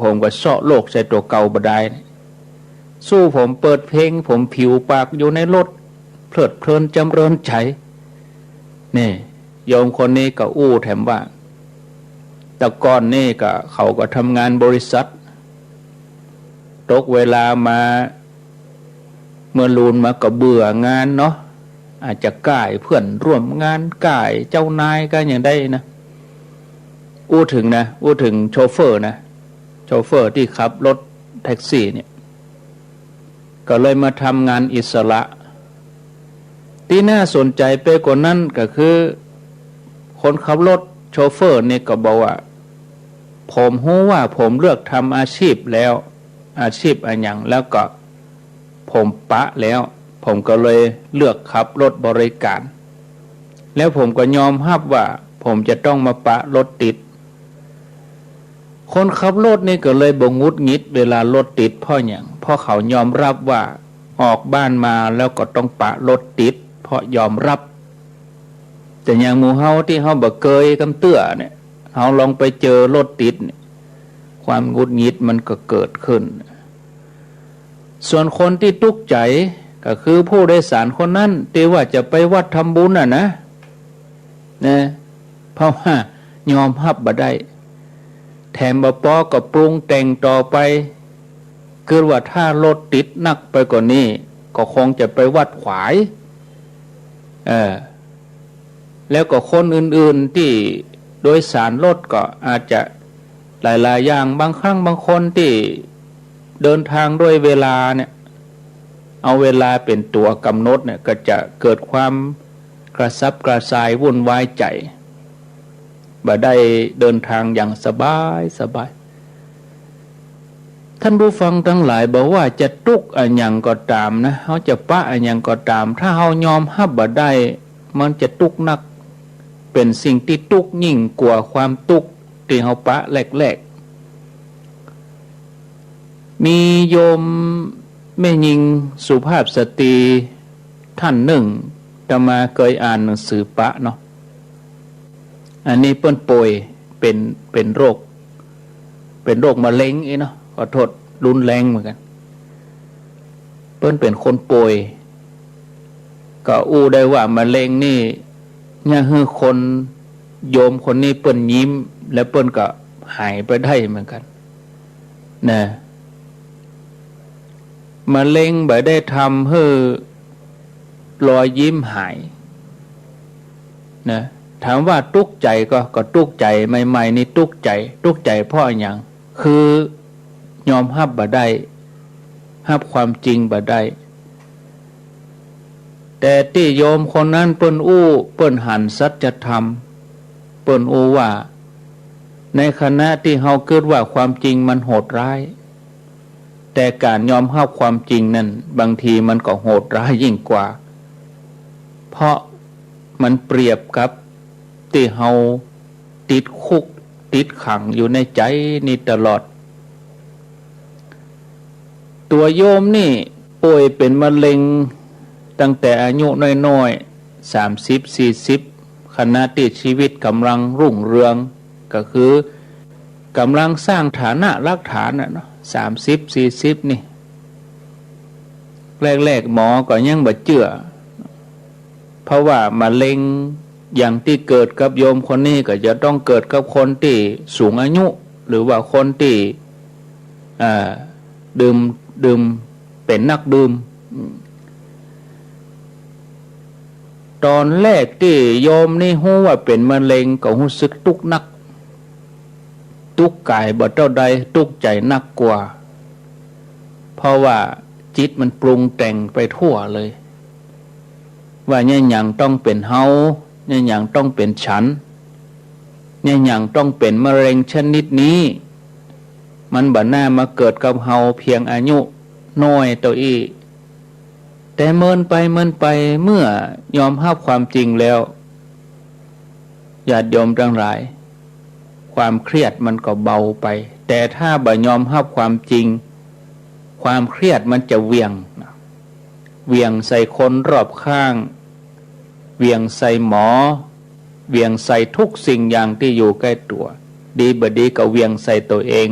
ผมก็เซาะโลกใส่ตั๋วเก่าบ่ได้ สู้ผมเปิดเพลง ผมผิวปากอยู่ในรถ เพลิดเพลินจ๋ำเริญใจ๋ นี่ โยมคนนี้ก็อู้แถมว่า แต่ก่อนนี่ก็ เขาก็ทำงานบริษัท ตกเวลามา เมื่อลูนมาก็เบื่องานเนาะ อาจจะก้ายเพื่อนร่วมงาน ก้ายเจ้านายก็ยังได้นะ อู้เถิงนะ อู้เถิงโชเฟอร์นะ โชเฟอร์ตี้ขับรถแท็กซี่เนี่ย ก็เลยมาทำงานอิสระ ตี้น่าสนใจ๋ไปกว่านั้นก็คือ คนขับรถโชเฟอร์นี่ก็บอกว่า ผมฮู้ว่าผมเลือกทำอาชีพแล้ว อาชีพอะหยัง แล้วก็ผมปะแล้ว ผมก็เลยเลือกขับรถบริการ แล้วผมก็ยอมฮับว่าผมจะต้องมาปะรถติด คนขับรถนี่ก็เลยบ่หงุดหงิดเวลารถติด เพราะหยัง เพราะเขายอมฮับว่าออกบ้านมาแล้วก็ต้องปะรถติด เพราะยอมฮับ แต่อย่างหมู่เฮาตี้เฮาบ่เกยกำเตื้อเนี่ย เฮาลองไปเจอรถติดเนี่ย ความหงุดหงิดมันก็เกิดขึ้น ส่วนคนตี้ตุ๊กใจ๋ก็คือผู้โดยสารคนนั้นตี้ว่าจะไปวัดทำบุญน่ะนะ นะ เพราะว่ายอมฮับบ่ได้ แถมบ่ปอก็ปรุงแต่งต่อไป กึ๊ดว่าถ้ารถติดนักไปกว่านี้ ก็คงจะไปวัดขวาย เออ แล้วก็คนอื่นๆตี้โดยสารรถก็อาจจะหลายๆอย่าง บางครั้งบางคนตี้เดินทางด้วยเวลาเนี่ย เอาเวลาเป๋นตั๋วกำหนดเนี่ย ก็จะเกิดความกระสับกระส่ายวุ่นวายใจ๋ บ่ได้เดินทางอย่างสบายสบาย ท่านผู้ฟังตังหลาย บ่ว่าจะตุ๊กอะหยังก็ต๋ามนะ เฮาจะปะอะหยังก็ต๋าม ถ้าเฮายอมฮับบ่ได้ มันจะตุ๊กนัก เป๋นสิ่งตี้ตุ๊กยิ่งกว่าความตุ๊กตี้เฮาปะแรกๆ มีโยมแม่ญิงสุภาพสตรีท่านนึ่ง อาตมาเกยอ่านหนังสือปะเนาะ อันนี้เปิ้นป่วยเป๋น เป๋นโรค เป๋นโรคมะเร็งอี้เนาะ ขอโต้ษ รุนแรงเหมือนกั๋น เปิ้นเป๋นคนป่วย ก็อู้ได้ว่ามะเร็งนี่ เยียะหื้อคน โยมคนนี้เปิ้นยิ้ม แล้วเปิ้นก็หายไปได้เหมือนกั๋น นะ มะเร็งบ่ได้ทำหื้อรอยยิ้มหายนะ ถามว่าตุ๊กใจ๋ก่อ ก็ตุ๊กใจ๋ ใหม่ๆ นี่ตุ๊กใจ๋ ตุ๊กใจ๋เพราะอะหยัง คือยอมฮับบ่ได้ ฮับความจริงบ่ได้ แต่ตี้โยมคนนั้นเปิ้นอู้ เปิ้นหันสัจธรรม เปิ้นอู้ว่า ในขณะตี้เฮากึ๊ดว่าความจริงมันโหดร้าย แต่ก๋านยอมฮับความจริงนั้น บางทีมันก็โหดร้ายยิ่งกว่า เพราะมันเปรียบกับตี้เฮาติดคุกติดขังอยู่ในใจ๋นี่ตลอด ตั๋วโยมนี่ป่วยเป๋นมะเร็งตั้งแต่อายุน้อยๆ สามสิบ สี่สิบ ขณะตี้ชีวิตก่ำลังรุ่งเรือง ก็คือก่ำลังสร้างฐานะรากฐานน่ะเนาะ สามสิบ สี่สิบ นี่ แรกๆ หมอก็ยังบ่เจื้อ เพราะว่ามะเร็งอย่างตี้เกิดกับโยมคนนี้ก็จะต้องเกิดกับคนตี้สูงอายุ หรือว่าคนตี้ อ่า ดื่ม ดื่ม เป๋นนักดื่ม ตอนแรกตี้โยมนี่ฮู้ว่าเป๋นมะเร็งก็ฮู้สึกตุ๊กนัก ตุ๊กกายบ่เต้าใด ตุ๊กใจ๋นักกว่า เพราะว่าจิตมันปรุงแต่งไปทั่วเลย ว่าเยียะหยังต้องเป๋นเฮา เยียะหยังต้องเป๋นฉัน เยียะหยังต้องเป๋นมะเร็งชนิดนี้ มันบ่น่ามาเกิดกับเฮาเพียงอายุน้อยเต้าอี้ แต่เมินไปเมินไป เมื่อยอมฮับความจริงแล้ว ญาติโยมตังหลาย ความเครียดมันก็เบาไป แต่ถ้าบ่ยอมฮับความจริง ความเครียดมันจะเหวี่ยง เหวี่ยงใส่คนรอบข้าง เหวี่ยงใส่หมอ เหวี่ยงใส่ทุกสิ่งอย่างตี้อยู่ใก้ตั๋ว ดีบ่ดีก็เหวี่ยงใส่ตั๋วเอง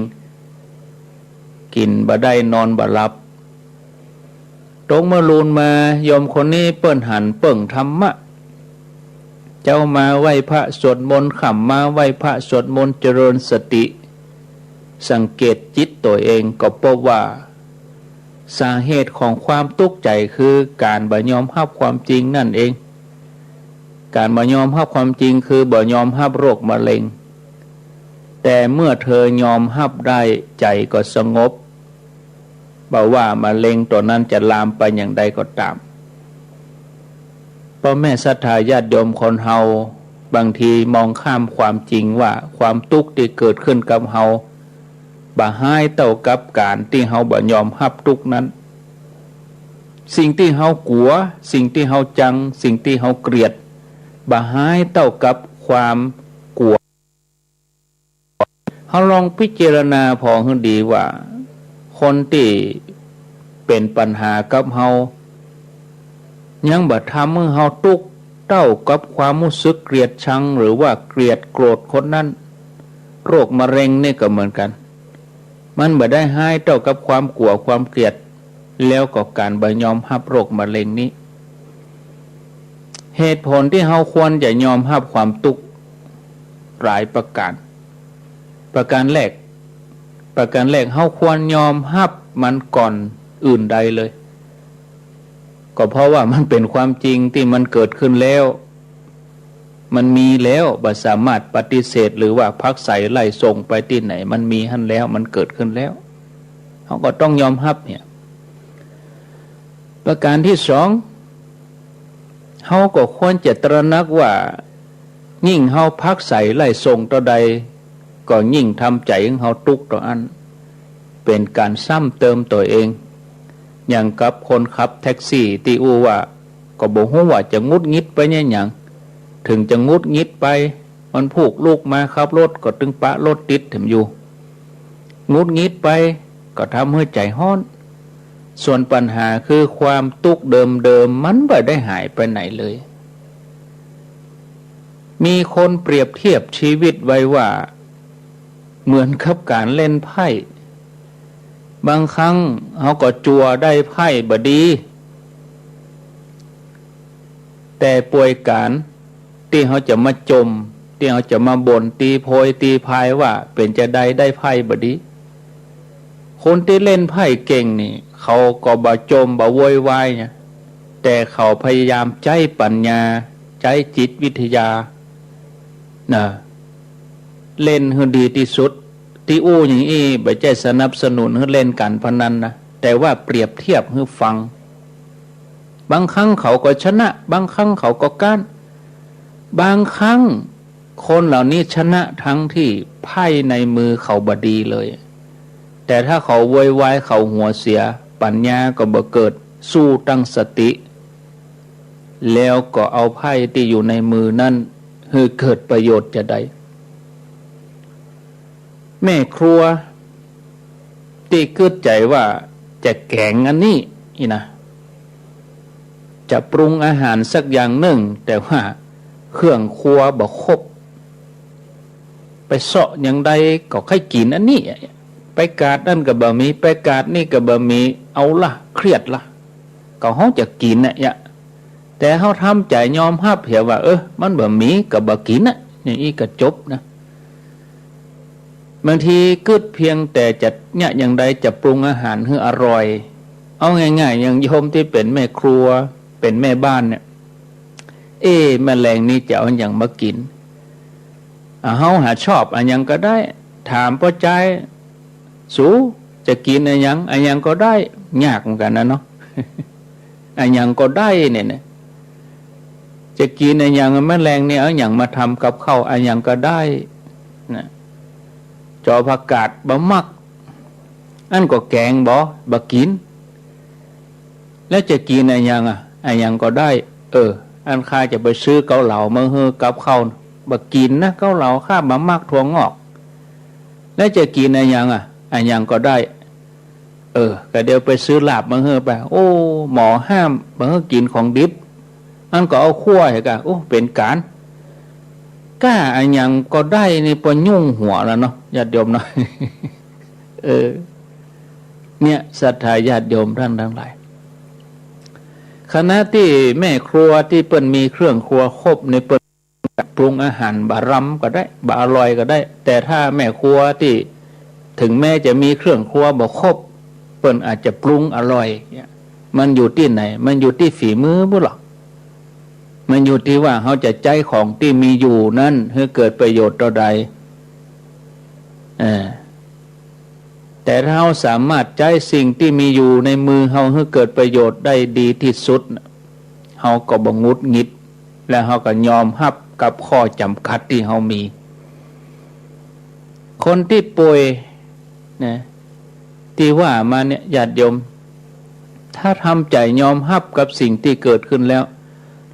กิ๋นบ่ได้นอนบ่หลับ ตกเมื่อลูนมา โยมคนนี้เปิ้นหันเปิ้งธรรมะ เจ๊ามาไหว้พระสวดมนต์ ค่ำมาไหว้พระสวดมนต์ เจริญสติ สังเกตจิตตั๋วเองก็พบว่า สาเหตุของความตุ๊กใจ๋คือก๋านบ่ยอมฮับความจริงนั่นเอง ก๋านบ่ยอมฮับความจริงคือบ่ยอมฮับโรคมะเร็ง แต่เมื่อเธอยอมฮับได้ ใจ๋ก็สงบ บ่ว่ามะเร็งตั๋วนั้นจะลามไปอย่างใดก็ต๋าม ป้อแม่ศรัทธาญาติโยมคนเฮา บางทีมองข้ามความจริงว่าความตุ๊กข์ตี้เกิดขึ้นกับเฮา บ่ฮ้ายเต้ากับก๋านตี้เฮาบ่ยอมฮับตุ๊กข์นั้น สิ่งตี้เฮากั๋ว สิ่งตี้เฮาจัง สิ่งตี้เฮาเกลียด บ่ฮ้ายเต้ากับความกั๋ว เฮาลองพิจารณาผ่อหื้อดีว่า คนตี้เป๋นปัญหากับเฮา ยังบ่ทำหื้อเฮาตุ๊กข์เต้ากับความฮู้สึกเกลียดชัง หรือว่าเกลียดโกรธคนนั้น โรคมะเร็งนี่ก็เหมือนกั๋น มันบ่ได้ฮ้ายเต้ากับความกั๋วความเกลียด แล้วก็ก๋านบ่ยอมฮับโรคมะเร็งนี้ เหตุผลตี้เฮาควรจะยอมฮับความตุ๊กข์หลายประก๋าน ประก๋านแรก ประก๋านแรก เฮาควรยอมฮับมันก่อนอื่นใดเลย ก็เพราะว่ามันเป๋นความจริงตี้มันเกิดขึ้นแล้ว มันมีแล้ว บ่สามารถปฏิเสธหรือว่าผลักไสไล่ส่งไปตี้ไหน มันมีหั้นแล้ว มันเกิดขึ้นแล้ว เฮาก็ต้องยอมฮับเนี่ย ประก๋านตี้สอง เฮาก็ควรจะตระหนักว่า ยิ่งเฮาผลักไสไล่ส่งเต้าใด ก็ยิ่งทำใจ๋หื้อเฮาตุ๊กข์เต้าอั้น เป๋นก๋านซ้ำเติมตั๋วเอง อย่างกับคนขับแท็กซี่ตี้อู้ว่า ก็บ่ฮู้ว่าจะหงุดหงิดไปเยียะหยัง เถิงจะหงุดหงิดไป วันพูกลุกมาขับรถก็ตึงปะรถติดแถมอยู่ หงุดหงิดไปก็ทำหื้อใจ๋ฮ้อน ส่วนปัญหาคือความตุ๊กข์เดิมๆ มันบ่ได้หายไปไหนเลย มีคนเปรียบเทียบชีวิตไว้ว่า เหมือนกับก๋านเล่นไพ่ บางครั้งเฮาก็จั่วได้ไพ่บ่ดี แต่ป่วยก๋านตี้เฮาจะมาจ่ม ตี้เฮาจะมาบ่นตีโพยตีพายว่าเป๋นจาใดได้ไพ่บ่ดี คนตี้เล่นไพ่เก่งนี่ เขาก็บ่จ่มบ่โวยวายเนี่ย แต่เขาพยายามใจ๊ปั๋ญญา ใจ๊จิตวิทยา นะ เล่นหื้อดีตี้สุด ตี้อู้อย่างอี้ บ่ใจ้สนับสนุนหื้อเล่นก๋านพนันนะ แต่ว่าเปรียบเทียบหื้อฟัง บางครั้งเขาก็ชนะ บางครั้งเขาก็ก๊าน บางครั้งคนเหล่านี้ชนะทั้งที่ไพ่ในมือเขาบ่ดีเลย แต่ถ้าเขาโวยวาย เขาหัวเสีย ปั๋ญญาก็บ่เกิด สู้ตั้งสติ แล้วก็เอาไพ่ตี้อยู่ในมือนั้นหื้อเกิดประโยชน์จาใด แม่ครัวตี้กึ๊ดใจ๋ว่าจะแก๋งอันนี้นี่นะ จะปรุงอาหารสักอย่างนึ่ง แต่ว่าเครื่องครัวบ่ครบ ไปเซาะอย่างใดก็ใค่กิ๋นอันนี้ ไปกาดนั่นก็บ่มี ไปกาดนี่ก็บ่มี เอาละ เครียดละ ก็เฮาจะกิ๋นน่ะยะ แต่เฮาทำใจ๋ยอมฮับเหียว่า เออ มันบ่มีก็บ่กิ๋นน่ะ อย่างอี้ก็จบนะ บางทีกึ๊ดเพียงแต่จะเนี่ยอย่างใดจะปรุงอาหารหื้ออร่อย เอาง่ายๆ อย่างโยมตี้เป๋นแม่ครัว เป๋นแม่บ้านเนี่ย เอ๊ะ แม่แลงนี้จะเอาอะหยังมากิ๋น อ่ะ เฮาหาชอบอะหยังก็ได้ ถามป้อจาย สูจะกิ๋นอะหยัง อะหยังก็ได้ ยากเหมือนกั๋นนะเนาะ อะหยังก็ได้เนี่ยนะ จะกิ๋นอะหยัง แม่แลงนี้เอาอะหยังมาทำกับข้าว อะหยังก็ได้นะ จอผักกาดบ่มัก อันก็แก๋งบ่ บ่กิ๋น แล้วจะกิ๋นอะหยังอะ อะหยังก็ได้ เออ อันข้าจะไปซื้อเกาเหลามาหื้อกับข้าว บ่กิ๋นนะเกาเหลา ข้าบ่มักถั่วงอก แล้วจะกิ๋นอะหยังอะ อะหยังก็ได้ เออ ก็เดี๋ยวไปซื้อลาบมาหื้อไป โอ้ หมอห้ามบ่หื้อกิ๋นของดิบ อันก็เอาคั่วหื้อก่ะ โอ้ เป๋นก๋าน ก้าอะหยังก็ได้นี่ปอยุ่งหัวแล้วเนาะ ญาติโยมเนาะ เออ เนี่ย ศรัทธาญาติโยมท่านทั้งหลาย ขณะตี้แม่ครัวตี้เปิ้นมีเครื่องครัวครบนี่ เปิ้นปรุงอาหารบ่รำก็ได้ บ่อร่อยก็ได้ แต่ถ้าแม่ครัวตี้ ถึงแม้จะมีเครื่องครัวบ่ครบ เปิ้นอาจจะปรุงอร่อยเนี่ย มันอยู่ตี้ไหน มันอยู่ตี้ฝีมือปุ้นหรอก มันอยู่ตี้ว่าเฮาจะใจ๊ของตี้มีอยู่นั้นหื้อเกิดประโยชน์เต้าใด เออ แต่ถ้าเฮาสามารถใจ๊สิ่งตี้มีอยู่ในมือเฮาหื้อเกิดประโยชน์ได้ดีตี้สุดน่ะ เฮาก็บ่หงุดหงิด และเฮาก็ยอมฮับกับข้อจ๋ำกัดตี้เฮามี คนตี้ป่วยนะ ตี้ว่ามาเนี่ย ญาติโยม ถ้าทำใจ๋ยอมฮับกับสิ่งตี้เกิดขึ้นแล้ว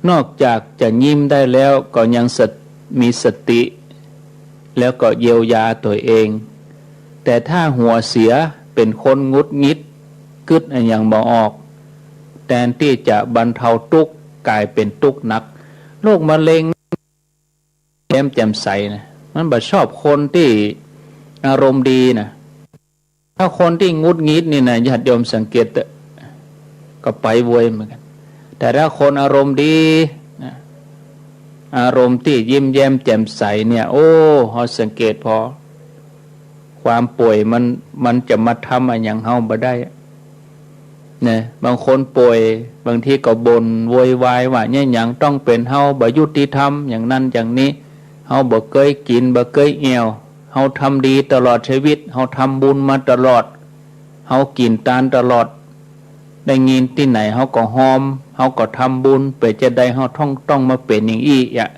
นอกจากจะยิ้มได้แล้ว ก็ยังสะ- มีสติ แล้วก็เยียวยาตั๋วเอง แต่ถ้าหัวเสีย เป๋นคนหงุดหงิด กึ๊ดอะหยังบ่ออก แตนตี้จะบรรเทาตุ๊กข์ ก๋ายเป๋นตุ๊กข์หนัก โรคมะเร็ง แย้มแจ่มใสนะ มันบ่ชอบคนตี้อารมณ์ดีนะ ถ้าคนตี้หงุดหงิดนี่นะ ญาติโยมสังเกตเต๊อะ ก็ไปเวยเหมือนกั๋น แต่ถ้าคนอารมณ์ดีนะ อารมณ์ตี้ยิ้มแย้มแจ่มใสเนี่ย โอ้ เฮาสังเกตผ่อ ความป่วยมัน มันจะมาทำอะหยังเฮาบ่ได้ นะ บางคนป่วย บางทีก็บ่นโวยวายว่า เนี่ยหยังต้องเป๋นเฮา บ่ยุติธรรม อย่างนั้นอย่างนี้ เฮาบ่เกยกิ๋น บ่เกยแอ่ว เฮาทำดีตลอดชีวิต เฮาทำบุญมาตลอด เฮากิ๋นตานตลอด ได้ยินตี้ไหนเฮาก็ฮอม เฮาก็ทำบุญ เป๋นจาใดเฮาต้อง ต้องมาเป๋นอย่างอี้อะ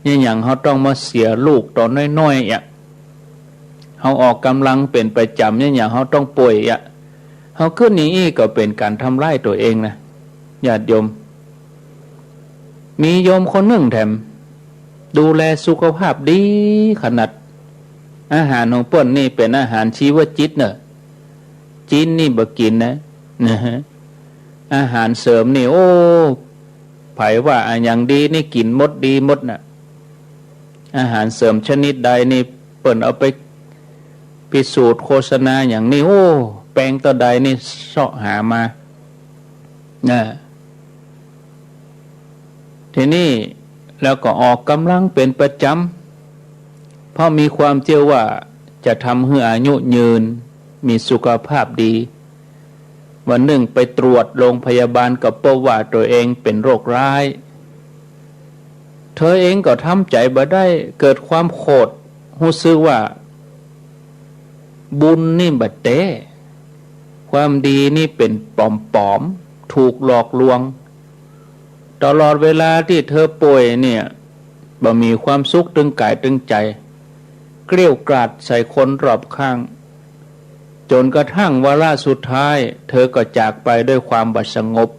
เนี่ยหยังเฮาต้องมาเสียลูกต๋อนน้อยๆ อะ เฮาออกก๋ำลังเป๋นประจ๋ำ เนี่ยหยังเฮาต้องป่วยอะ เฮากึ๊ดอย่างอี้ก็เป๋นก๋านทำร้ายตั๋วเองนะ ญาติโยม มีโยมคนนึ่งแถม ดูแลสุขภาพดีขนาด อาหารของเปิ้นนี่เป๋นอาหารชีวจิตเน่อ จีนนี่บ่กิ๋นนะ นะฮะ อาหารเสริมนี่ โอ้ ใผว่าอะหยังดีนี่กิ๋นหมดดีหมดน่ะ อาหารเสริมชนิดใดนี่เปิ้นเอาไปพิสูจน์โฆษณาอย่างนี้ โอ้ แปงเต้าใดนี่เซาะหามา นะ ทีนี้แล้วก็ออกก๋ำลังเป๋นประจ๋ำ เพราะมีความเจื้อว่าจะทำหื้ออายุยืน มีสุขภาพดี วันนึ่งไปตรวจโรงพยาบาลก็พบว่าตั๋วเองเป๋นโรคร้าย เธอเองก็ทำใจ๋บ่ได้ เกิดความโขด ฮู้สึกว่าบุญนี่บ่แต๊ ความดีนี่เป๋นป๋อมๆ ถูกหลอกลวง ตลอดเวลาตี้เธอป่วยเนี่ย บ่มีความสุขตึงก๋ายตึงใจ๋ เกรี้ยวกราดใส่คนรอบข้าง จ๋นกระทั่งวาระสุดท้าย เธอก็จากไปด้วยความบ่สงบ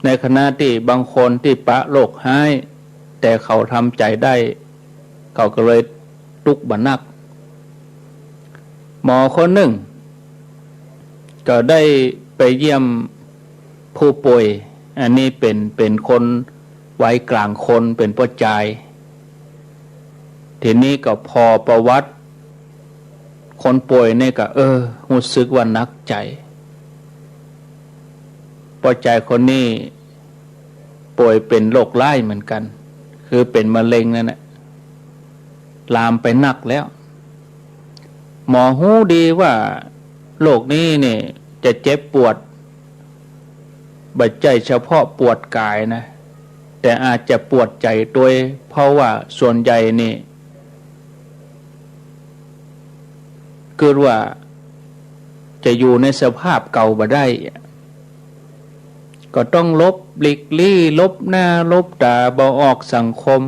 ในขณะตี้บางคนตี้ปะโรคฮ้าย แต่เขาทำใจ๋ได้ เขาก็เลยตุ๊กข์บ่นัก หมอคนนึ่งก็ได้ไปเยี่ยมผู้ป่วย อันนี้เป๋น เป๋นคนวัยก๋ลางคน เป๋นป้อจาย ทีนี้ก็ผ่อประวัติคนป่วยนี่ก็ เออ ฮู้สึกว่าหนักใจ๋ ป้อจายคนนี้ป่วยเป๋นโรคร้ายเหมือนกั๋น คือเป๋นมะเร็งนั่นแหละ ลามไปนักแล้ว หมอฮู้ดีว่าโรคนี้นี่จะเจ็บปวด บ่ใจ้เฉพาะปวดก๋ายนะ แต่อาจจะปวดใจ๋ตวย เพราะว่าส่วนใหญ่นี่ กึ๊ดว่าจะอยู่ในสภาพเก่าบ่ได้ ก็ต้องหลบหลีกลี้ หลบหน้าหลบต๋า บ่ออกสังคม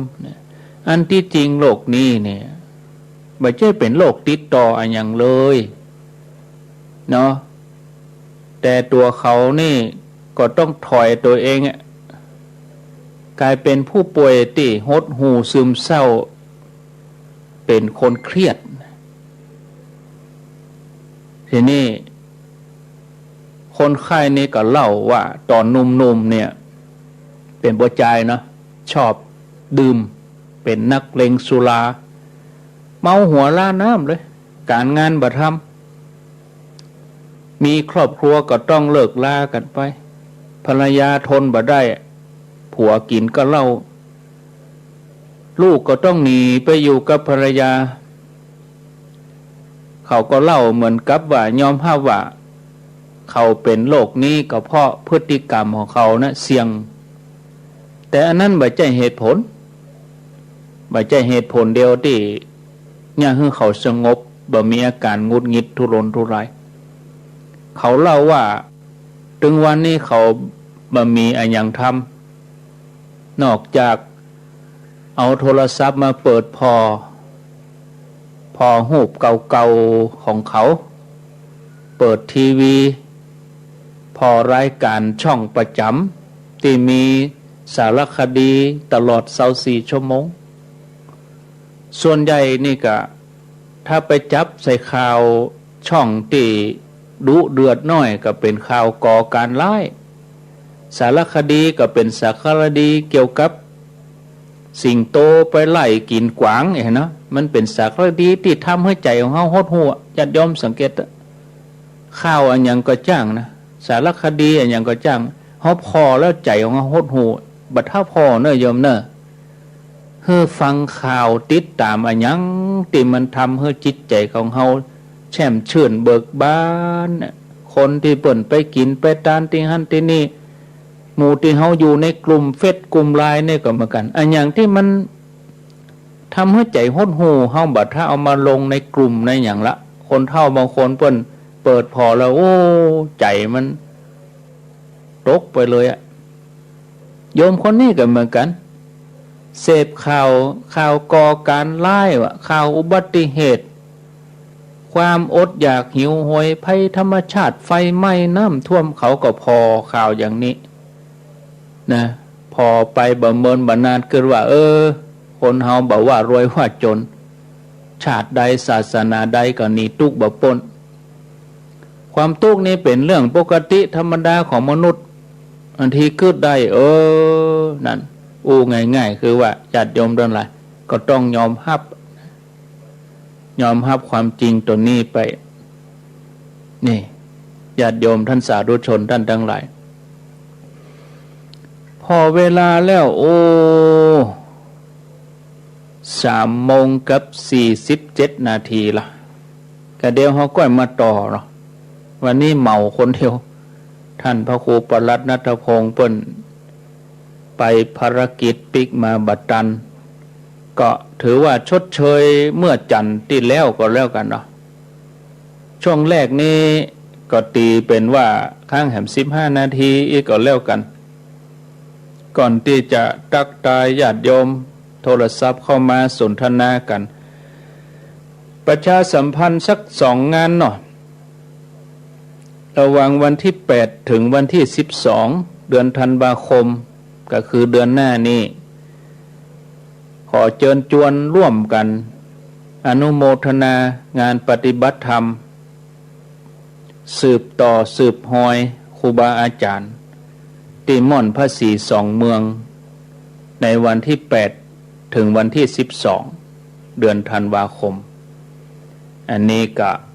อันตี้จริงโรคนี้เนี่ย บ่ใจ้เป๋นโรคติดต่ออะหยังเลยเนาะ แต่ตั๋วเขานี่ก็ต้องถอยตั๋วเองอะ ก๋ายเป๋นผู้ป่วยตี้หดหู่ซึมเศร้า เป๋นคนเครียด ทีนี้ คนไข้นี่ก็เล่าว่าต๋อนหนุ่มๆ เนี่ย เป๋นป้อจายเนาะ ชอบดื่ม เป๋นนักเลงสุรา เมาหัวล้าน้ำเลย ก๋านงานบ่ทำ มีครอบครัวก็ต้องเลิกลากั๋นไป ภรรยาทนบ่ได้ ผัวกิ๋นก้าเหล้า ลูกก็ต้องหนีไปอยู่กับภรรยา เขาก็เล่าเหมือนกับว่ายอมฮับว่า เขาเป๋นโรคนี้ก็เพราะพฤติกรรมของเขานะเสี่ยง แต่อันนั้นบ่ใจ้เหตุผล บ่ใจ้เหตุผลเดียวตี้เยียะหื้อเขาสงบ บ่มีอาก๋านหงุดหงิดทุรนทุราย เขาเล่าว่า ตึงวันนี้เขาบ่มีอะหยังทำ นอกจากเอาโทรศัพท์มาเปิดผ่อ ผ่อฮูปเก่าๆ ของเขา เปิดทีวี ผ่อรายก๋านช่องประจ๋ำ ตี้มีสารคดีตลอดซาวสี่ชั่วโมง ส่วนใหญ่นี่ก็ ถ้าไปจับใส่ข่าวช่องตี้ดุเดือดหน้อยก็เป๋นข่าวก่อก๋านร้าย สารคดีก็เป๋นสารคดีเกี่ยวกับสิงโตไปไล่กิ๋นกวาง หันเนาะ มันเป๋นสารคดีตี้ทำหื้อใจ๋ของเฮาหดหู่ ญาติโยมสังเกตเต๊อะ ข่าวอะหยังก็จ้างนะ สารคดีอะหยังก็จ้าง เฮาผ่อแล้วใจ๋ของเฮาหดหู่ บ่เท่าผ่อเน่อโยมเน่อ หื้อฟังข่าวติดต๋ามอะหยังตี้มันทำหื้อจิตใจ๋ของเฮาแช่มชื่นเบิกบาน คนตี้เปิ้นไปกิ๋นไปตานตี้หั้นตี้นี่ หมู่ตี้เฮาอยู่ในกลุ่มเฟซกลุ่มไลน์นี่ก็เหมือนกั๋น อะหยังตี้มันทำหื้อใจ๋หดหู่ เฮาบ่ถ้าเอามาลงในกลุ่มในหยังละ คนเฒ่าบางคนเปิ้นเปิดผ่อแล้ว โอ้ ใจ๋มันตกไปเลยอะ โยมคนนี้ก็เหมือนกั๋น เสพข่าว ข่าวก่อก๋านร้ายว่ะ ข่าวอุบัติเหตุ ความอดอยากหิวโหย ภัยธรรมชาติ ไฟไหม้ น้ำท่วม เขาก็ผ่อข่าวอย่างนี้นะ ผ่อไปบ่เมินบ่นานกึ๊ดว่า เออ คนเฮาบ่ว่ารวยว่าจ๋น ชาติใดศาสนาใดก็หนีตุ๊กข์บ่ป๊น ความตุ๊กข์นี่เป๋นเรื่องปกติธรรมดาของมนุษย์ อันตี้กึ๊ดได้ เออ นั่น อู้ง่ายๆ คือว่าญาติโยมตังหลายก็ต้องยอมฮับ ยอมฮับความจริงตั๋วนี้ไป นี่ ญาติโยมท่านสาธุชนท่านตังหลาย ผ่อเวลาแล้ว โอ้ สามโมงกับสี่สิบเจ็ดนาทีละ ก็เดี๋ยวเฮาก้อยมาต่อเนาะ วันนี้เหมาคนเดียว ท่านพระครูปลัดณัฐพงษ์เปิ้นไปภารกิจปิ๊กมาบ่ตัน ก็ถือว่าชดเชยเมื่อจันทร์ตี้แล้วก็แล้วกั๋นเนาะ ช่วงแรกนี้ก็ตี๋เป๋นว่าค้างแหมสิบห้านาทีอีกก็แล้วกั๋น ก่อนตี้จะตั๊กตายญาติโยมโทรศัพท์เข้ามาสนทนากั๋น ประชาสัมพันธ์สักสองงานเนาะ ระหว่างวันตี้แปดเถิงวันตี้สิบสอง เดือนธันวาคม ก็คือเดือนหน้านี้ ขอเจิญจวนร่วมกั๋นอนุโมทนางานปฏิบัติธรรม สืบต่อสืบฮอยครูบาอาจ๋ารย์ ตี้ม่อนพระศรีสองเมือง ในวันตี้แปดเถิงวันตี้สิบสอง เดือนธันวาคม อันนี้ก็